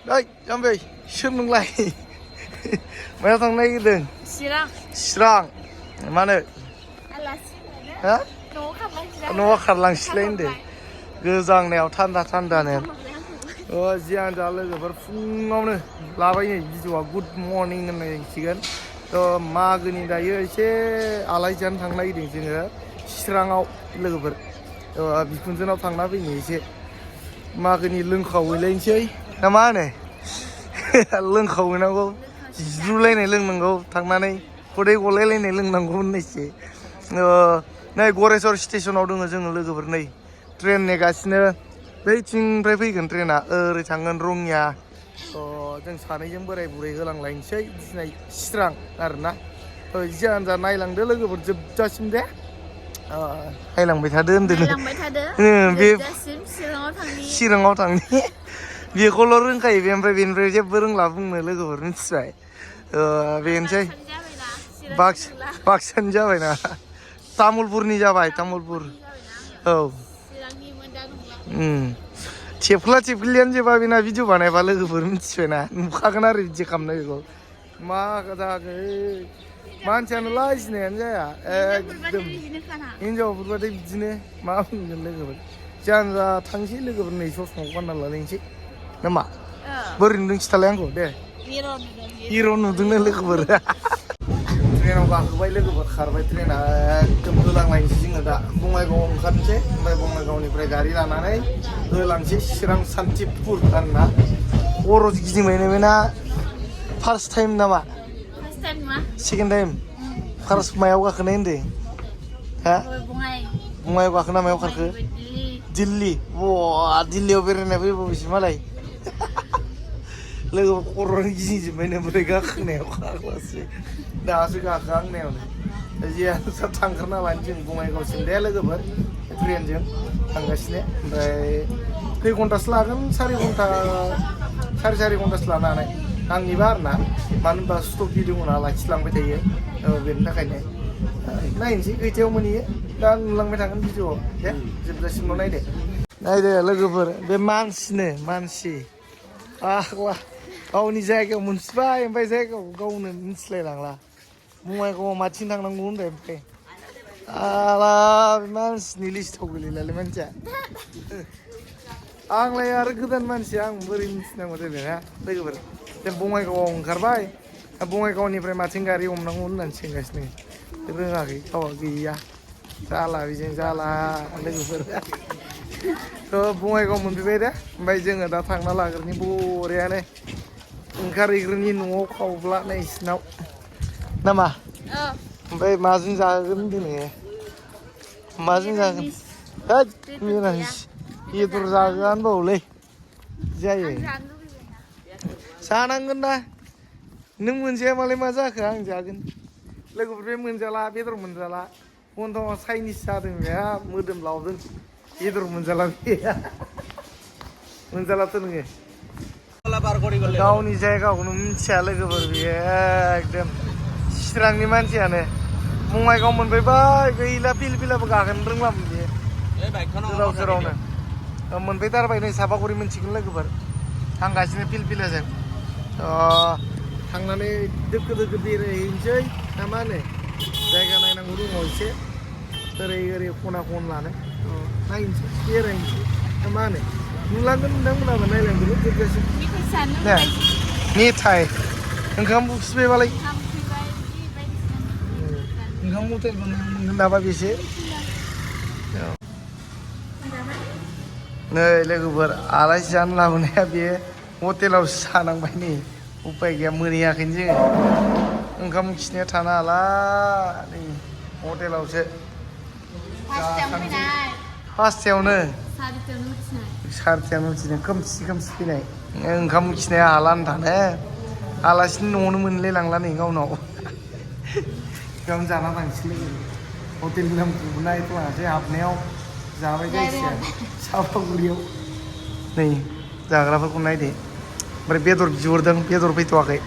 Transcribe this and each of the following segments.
Đây, em về, sương mừng lại. Mấy thằng này đừng. Sirang. Mana? Hah? Nó khăn lăng lên để. Gızang nèo thanda nèo. Jian dah lagi berfungau ni. Labai ni juga good morning ni sikan. To magni dah ye se alaijan thang lagi ding sini. Sirangau lagi ber. To bikunjunau thang lagi ni se. Magni lengkau lain se. Nama ni? Lengkau ni aku. Julai ni leng nangau thang mana? Kodai kolai ni leng nangau ni se. Nay Goresor station dong jeng lagi ber ni. Train ni kasihnya. बैथिंनिफ्राय फैगोन ट्रेना ओरै थांगोन रङिया जों सानैजों बोराय बुरै होलांलायनोसै दिनै चिरां आरोना जियानो जा नायलांदो लोगोफोर जोबजासिम दे नायलांबाय थादो होनदों बे चिराङाव थांनि बेखौल' रोंखायो बेनिफ्राय जेबो रोंला बुंनो लोगोफोर मिथिबाय बेनोसै बाक्सानि जाबायना तामुलपुरनि जाबाय तामुलपुर औ Cepla ceplian je babi na video banai balik ke forum cina, muka kena reject kamna itu, mak kata ke, mancan lais ni anja ya, injau berbuat begini, maaf ni lagi ber, jangan tangsi lagi ber ni sos mau kan lain sih, nama, berindung cita yang ko deh, hero nudung lagi ber. Train aku bayi lagi berkhar train kemudian lain sih nggak bungai gong kan sih, bungai gong ni pergari lana nih, langsung Sirang Santipur karena orang gini mana first time nama, second time, first mayau kah kena ini, hah? Bungai kah kena mayau kah ke? Delhi, wah Delhi operan apa itu sih malai, lalu orang gini mana mereka kena kah sih. Dah suka kang ni orang, jadi satang kerana lanjut bungai kau sendiri lagi ber, train je, tanggasnya, dari 3 घन्टासो लागोन 4 घन्टासो लानो हानाय आंनिबा आरोना मानो होनबा stop video लाखिलांबाय थायो बेनि थाखायनो नायनोसै खैथायाव मोनहैयो दा नुलांबाय थागोन भिडिअ दे जोबजासिमल' नायदो लोगोफोर बे मानसि गावनि जायगायाव मोनफैबाय ओमफ्राय जायगायाव गावनो मिथिलायलांला बङाइगावआव माथिं थांनांगौ होनबाय ओमफ्राय आला मानसिनि लिस्टआव गोलैलालै मानसिया आंलाय आरो गोदान मानसि आं बोरै मिथिनांगौ जाबाय ना लोगोफोर जों बङाइगावआव ओंखारबाय बङाइगावनिफ्राय माथिं गारि हमनांगौ होननानै सोंगासिनो रोङाखै गावहा गैया जाला बेजों जाला लोगोफोर थ' बङाइगाव मोनफैबाय दे ओमफ्राय जोङो दा थांना लाग्रोनि बरियानो ओंखारहैग्रोनि न'आव खावब्ला नैसिनाव नामा ओमफ्राय माजों जागोन होनदों नोङो माजों जागोन होद मिरामिस बेदर जागोन बावलै जायो जानांगोन ना नों मोनजाया मालाय मा जाखो आं जागोन लोगोफोर बे मोनजाला बेदर मोनजाला बन्ध'आ चाइनिस जादों बेहा मोदोम लावदों बेदर मोनजाला बेहा मोनजालाथ' नोङो गावनि जायगाखौनो मिथिया लोगोफोर बेयो एकदम चिरांनि मानसियानो बङाइगाव मोनफैबाय गैला फिलफिलाबो गाखोनो रोंलामोन बेयो गोदाव सोरावनो मोनफैथारबाय नै सापागुरि मोनसिगोन लोगोफोर थांगासिनो फिलफिलाजों थांनानै दोखो बेरायहैनोसै ना मा होनो जायगा नायनांगौ दङ एसे ओरै खना लानो नायनोसै बेरायनोसै ना मा होनो नुलांगोन नोंथांमोनाबो नायलांदों जोबजासिम मेथाइ ओंखाम उखैबायबालाय ओंखाम हटेलबो मोनगोन नामा बेसे नै लोगोफोर आलासि जानो लाबोनाया बे हटेलावसो जानांबाय नै उपाय गैया मोनहैयाखैनो जोङो ओंखाम खिनाया थानो हाला नै हटेलावसो फासथायावनो सारिथायावनो उथिदों खोमसि फैनाय ओंखाम खिनाया हाला थानो आलासिनि न'आवनो मोनलाय लांला नै गावनाव ओंखाम जाना थांसै लोगो हटेलनि नामखौबो नायथ'वासै हाबनायाव जाबाय जायखिया सापागुरियाव नै जाग्राफोरखौ नायदो ओमफ्राय बेदर बिहरदों बेदर फैथ'वाखै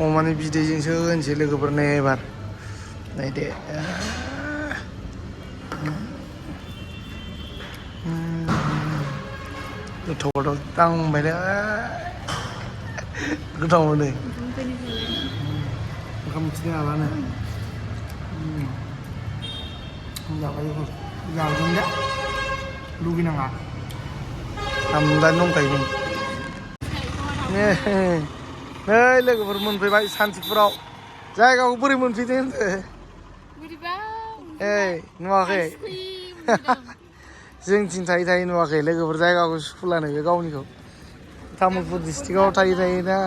अमानि बिदैजोंसो होनोसै लोगोफोर नै एबार नायदो गोथाव दांबाय दे गोथाव मोनो ओंखाम खिनो हालानो जाबाय जागोन दे लुगैनाङा हामदानो दंखायो नै लोगोफोर मोनफैबाय सान्तिपुराव जायगाखौ बोरै मोनफैदों होनदो नुवाखै जोंथिं थायै नुवाखै लोगोफोर जायगाखौ सुखुलानो बे गावनिखौ तामुलपुर डिस्ट्रिक्टआव थायोना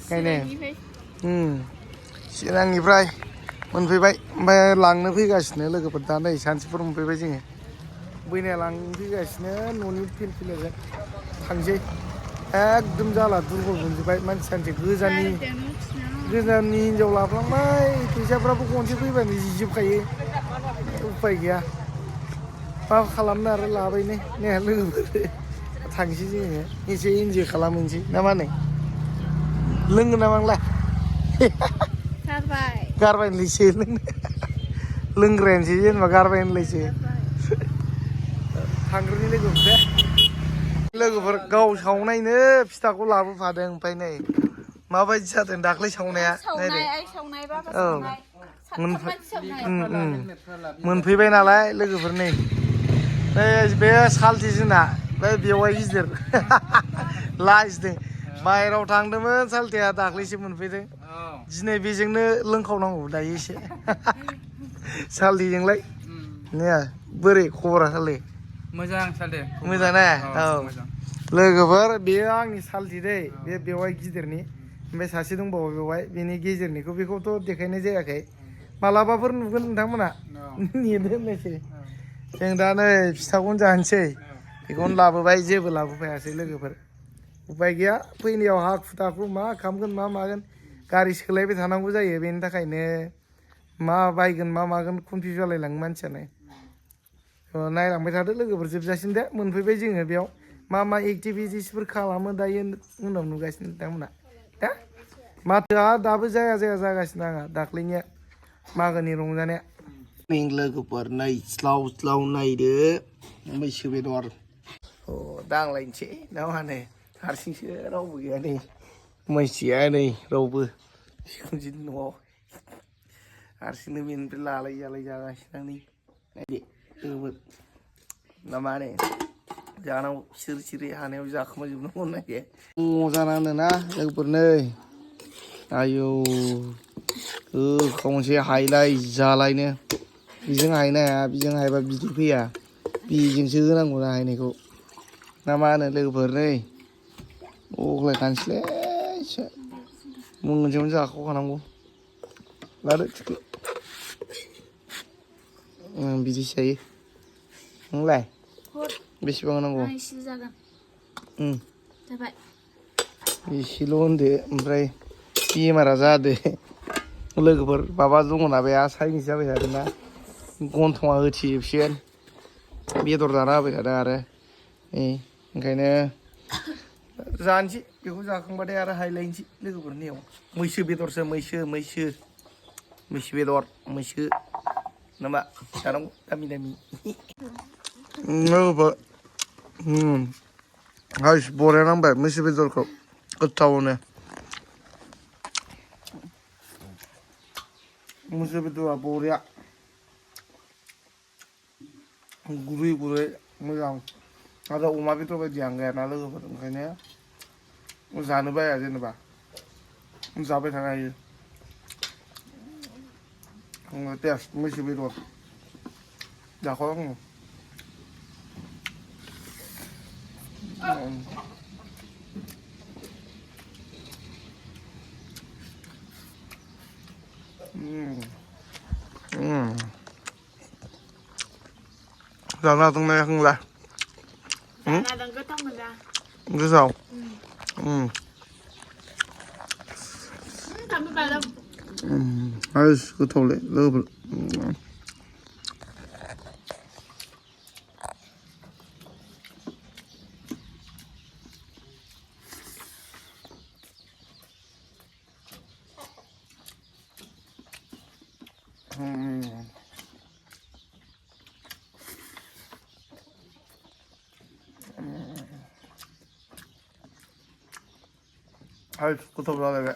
ओंखायनो चिरांनिफ्राय मोनफैबाय ओमफ्राय लांनो फैगासिनो लोगोफोर दा नै सान्तिपुर मोनफैबाय जोङो बैनाया लांफैगासिनो न'नि फिलफिलिजों थांसै एकदम जाला दुरबल मोनजोब्बाय मानसि सानसे गोजाननि हिनजाव लाफ्लांबाय फैसाफ्राबो खनसे फैबानो जिजोबखायो उफाय गैया मा खालामनो आरो लाबायनो ने लोगोफोर थांसै जोङो एसे इन्जय खालामहैनोसै ना मा होनो लोंगोन नामा नोंलाय गारबाय होनलायसो लोंग्रायानोसै जेनेबा गारबाय होनलायसो थांग्रोनि लोगोफोर दे लोगोफोर गाव सावनायनो फिथाखौ लाबोफादों ओमफ्राय नै माबायदि जादों दाख्लै सावनाया औ मोनफैबाय नालाय लोगोफोर नै बे सालथि जोंना बे बेवाइ गिदिर लाजिदों बाहेरायाव थांदोंमोन सालथेया दाख्लैसो मोनफैदों दिनै बेजोंनो लोंखावनांगौ दायो एसे सालथेजोंलाय ने बोरै खबरा सालथे मोजां सालथे मोजां ना औ लोगोफोर बेयो आंनि सालथि दै बे बेवाइ गिदिरनि ओमफ्राय सासे दंबावो बेवहाय बेनि गेजेरनिखौ बेखौथ' देखायनाय जायाखै मालाबाफोर नुगोन नोंथांमोना नेदो होननायसै जों दा नै फिथाखौनो जानोसै बेखौनो लाबोबाय जेबो लाबोफायासै लोगोफोर उपाय गैया फैनायाव हाखु दाखु मा खालामगोन मा मागोन गारि सोलायबाय थानांगौ जायो बेनि थाखायनो मा बायगोन मा मागोन कनफिउस जालायलाङो मानसियानो नायलांबाय थादो लोगोफोर जोबजासिम दे मोनफैबाय जोङो बेयाव मा एक्टिभिटिसफोर खालामो दायो उनाव नुगासिनो नोंथांमोना दा माथोआ दाबो जाया जागासिनो आंहा दाख्लैनिया मागोनि रंजानाया लोगोफोर नै स्लाव स्लाव नायदो मैसो बेदर दांलायनोसै ना मा होनो हारसिंसो रावबो गैया नै मैसोआ नै रावबो बिखुनजोनि न'आव हारसिंनो बेनिफ्राय लालाय जालाय जागासिनो नै नायदो लोगोफोर ना मा होनो जानांगौ सिरि हानायाव जाखोमाजोबनांगौ नायदो मजा नाङोना लोगोफोर नै आयौ खनसे हायलाय जालायनो बेजों हायनो हाया बेजों हायबा बिदै फैया बेजोंसो होनांगौ ना हायनायखौ ना मा होनो लोगोफोर नै अग्लायखानोसैलै मोनसेयावनो जाखावखानांगौ लादो थिखो बिदिसो जायो नोंलाय बेसेबां नांगौ एसेल' होनदो ओमफ्राय बेमारा जादो लोगोफोर माबा दङना बे साइनिस जाबाय थादोंना गन्थङा होथेजोबसिगोन बेदर जाना होबाय थादों आरो ओंखायनो जानोसै बेखौ जाखांबाथाय आरो हायलायनोसै लोगोफोरनियाव मैसो बेदरसो मैसो बेदर नामा जानांगौ दामि लोगोफोर बरिया नांबाय मैसो बेदरखौ गोथावनो मैसो बेदरा बरिया गुरै मोजां आरो अमा बेदर बायदि आं गायाना लोगोफोर ओंखायनो जानो बाया जेनेबा जाबाय थानो हायो टेस्ट मैसो बेदर जाखानांगौ जानो हादोंना हायाखै नोंलाय गोथाव गोथावलै लोगोफोर Hadi fotoğrafı ver.